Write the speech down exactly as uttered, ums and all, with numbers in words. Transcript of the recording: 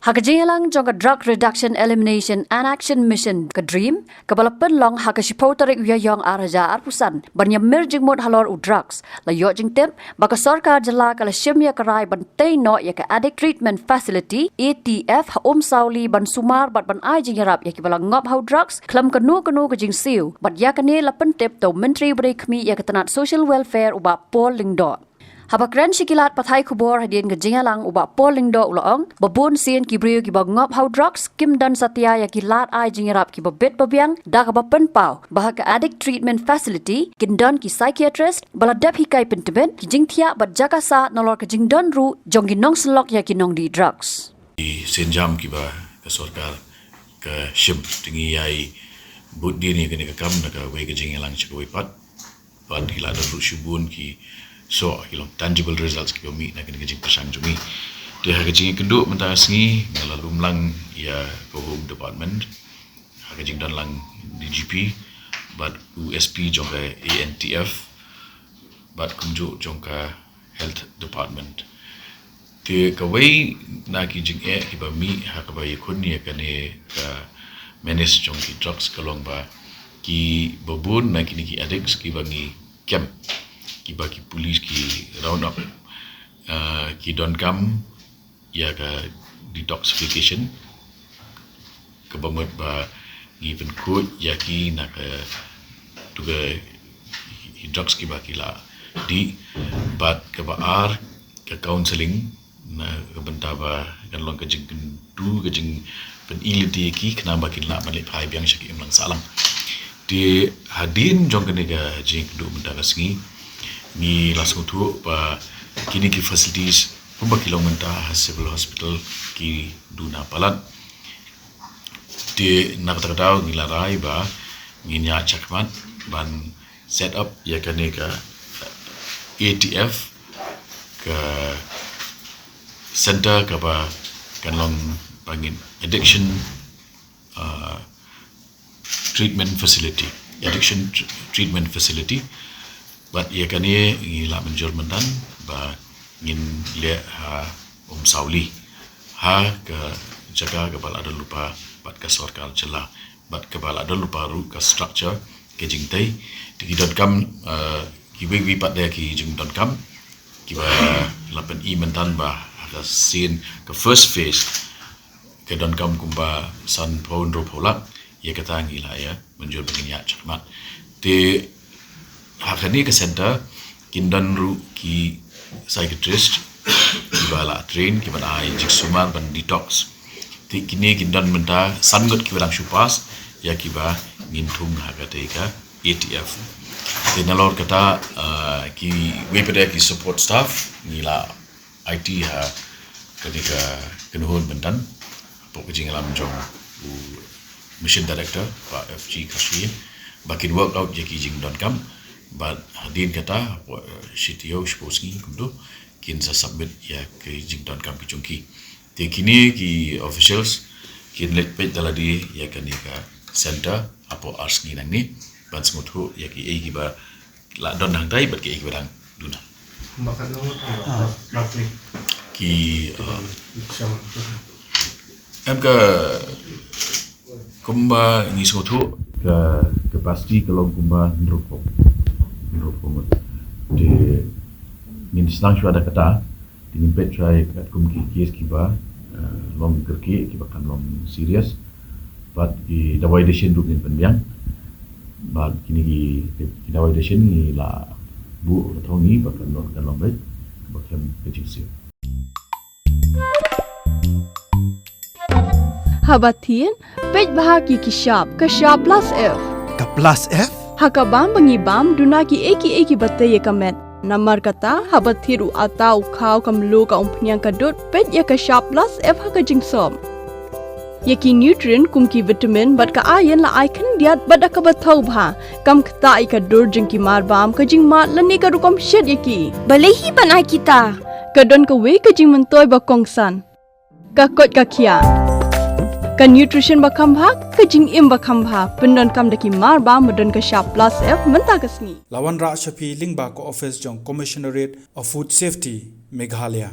Ha ka jingïalang jong ka Drug Reduction, Elimination and Action Mission, ka DREAM, kaba la pynlong ha ka shiphew tarik u Ïaïong ar hajar arphew san, ban ïamir jingmut halor u drugs, la ïoh jingtip ba ka sorkar jylla ka la shim ïa ka rai ban tei noh ïa ka Addict Treatment Facility, A T F, ha Umsawli ban sumar bad ban ai jingïarap ïa kiba la ngop ha u drugs khlem kano kano ka jingsiew. Bad ïa kane la pyntip da u Myntri ba dei khmih ïa ka tnat Social Welfare, u Bah Paul Lyngdoh. Haba kren sha ki lad pathai khubor hadien ka jingïalang, u Bah Paul Lyngdoh u la ong ba bun sien ki briew kiba ngop ha u drugs kim don satia ïa ki lad ai jingïarap kiba bit ba biang, da kaba pynpaw ba ha ka Addict Treatment Facility kin don ki psychiatrist ba la dep hikai pyntbit, ki jingthiah bad jaka sah nalor ka jingdon ruh jong ki nongsyllok ïa ki nongdih drugs. Ki sienjam kiba ka sorkar ka shim, te ngi ïai bud dien ïa kane ka kam na kawei ka jingïalang sha kawei pat. Bad ki la don ruh shibun ki, so, ki long tangible results kiba mih na kane ka jingpyrshang jong ngi. Te ha ka jingïakynduh mynta ka sngi nga la lum lang ïa ka Home Department ha ka jingdon lang D G P bad u S P jong ka A N T F bad kumjuh jong ka Health Department. Te kawei na ki jingeh kiba mih ha kaba ïakhun ïa kane ka menace jong ki drugs ka long ba kiba bun na kine ki addicts kiba ngi kem, kiba ki police ki round up, ah, ki donkam ïa ka detoxification, kaba mut ba ngi pynkhuid ïa ki na ka, to ka, ki drugs kiba ki la dih, bad kaba ar ka counselling, na ka bynta ba kan long ka jingkyntu, ka jingpyni lynti ïa ki khnang ba kin lah ban leit phai biang sha ka imlang sahlang. Te hadien jong kane ka jingkynduh mynta ka sngi, ngi la sngewthuh ba kine ki facilities kumba ki long mynta ha Civil Hospital ki duna palat. Te na kata ka daw ngi la rai ba ngin ïa chakhmat ban set up ïa kane ka A T F, ka center kaba kan long ba ngin addiction, uh, treatment facility, addiction tr-, treatment facility. Bad ïa kane ngi la mynjur mynta ba ngin leh ha Umsawli, ha ka jaka kaba la don lypa bad ka sorkar jylla, bad kaba la don lypa ruh ka structure ka jingtei. Te ki donkam, eh, kiwei kiwei pat de ki jingdonkam kiba la pyni mynta ba ha ka sien ka first phase ka donkam kumba sanphew hynriewphew lak, ïa kata ngi la ïa mynjur ba ngin ïa chakhmat. Te ha kane ka center kin don ruh ki psychiatrist kiba la train, kiban ai jingsumar ban detox. Te kine kin don mynta san ngut kiba dang shu pass, ïa kiba ngin thung ha kata ka A T F. Te nalor kata, ah, kiwei pat de ki support staff ngi la aiti ha kane ka kynhun mynta, hapoh ka jingïalam jong u Mission Director, Bah F G Kharshi, ba kin work out ïa ki jingdonkam, bad hadien kata, hapoh, eh, shi taïew shiphew sngi kumto, kin sa submit ïa ki jingdonkam ki jong ki. Te kine ki officials kin leit peit da lade ïa kane ka center hapoh ar sngi nangne, ban sngewthuh ïa kiei kiba la don hangtai bad kiei kiba dang duna. Kumba katno ngut, ah, roughly? Ki, ah, em ka, kumba ngi sngewthuh ka capacity ka long kumba hynriewphew, hynriewphew ngut. Te ngin sdang shuwa da kata, te ngin peit shuwa katkum ki case kiba, eh, long kyrkieh, kiba kan long serious. Bad ki dawai dashin ruh ngin pynbiang. Bad kine ki, ki dawai dashin ngi la buh ka thong ngi ba kan long, kan long beit ba khlem ka jingsiew. Haba thied, peit bha ïa ki shap, ka shap plus F. Ka plus F? Ha ka bam ba ngi bam, duna kiei kiei kiba tei ïa ka met. Namar kata, haba thied u atta, u khaw, ka mluh, ka umphniang, ka dud, peit ïa ka shap plus F ha ka jingsop. Ïa ki nutrient kum ki vitamin bad ka iron la ai khyndiat bad da kaba thaw bha. Kam ktah ïa ka dur jong ki marbam, ka jingmad lane ka rukom shet ïa ki. Balei hi ban ai kita? Ka don kawei ka jingmyntoi ba kongsan. Ka koit ka khiah. Ka nutrition ba kham bha, ka jingim ba kham bha, pyndonkam da ki marbam ba don ka shap plus F mynta ka sngi. La wanrah sha phi lyngba ka office jong Commissionerate of Food Safety, Meghalaya.